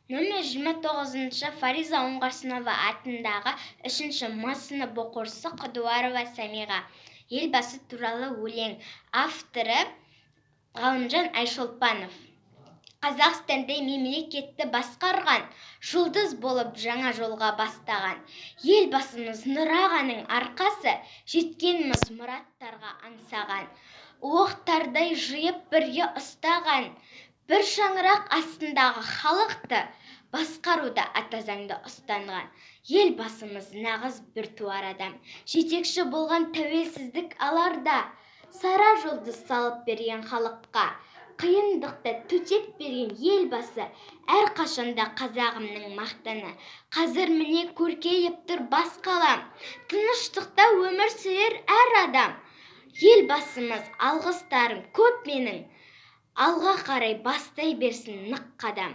Нөмір 29-шы Фариза Оңғарсынова атындағы 3-ші М сынып оқушысы Құдуарова Самиға. Елбасы туралы өлең. Авторы Ғалымжан Айшолпанов. Қазақстанда мемлекетті басқарған, жұлдыз болып жаңа жолға бастаған. Елбасымыз Нұрағаның арқасы, жеткеніміз мұраттарға аңсаған. Уықтардай жиып бірге ұстаған, бір шаңырақ астындағы халықты басқаруда ата заңды ұстанған. Елбасымыз нағыз біртуар адам, жетекші болған тәуелсіздік аларда, сара жұлдыз салып берген халыққа, қиындықты төтеп берген Елбасы әрқашанда қазағымның мақтаны. Қазір міне көркейіп тұр бас қалам, тыныштықта өмір сүрер әр адам. Елбасымыз, алғыстарым көп менің, алға қарай бастай берсін нық қадам.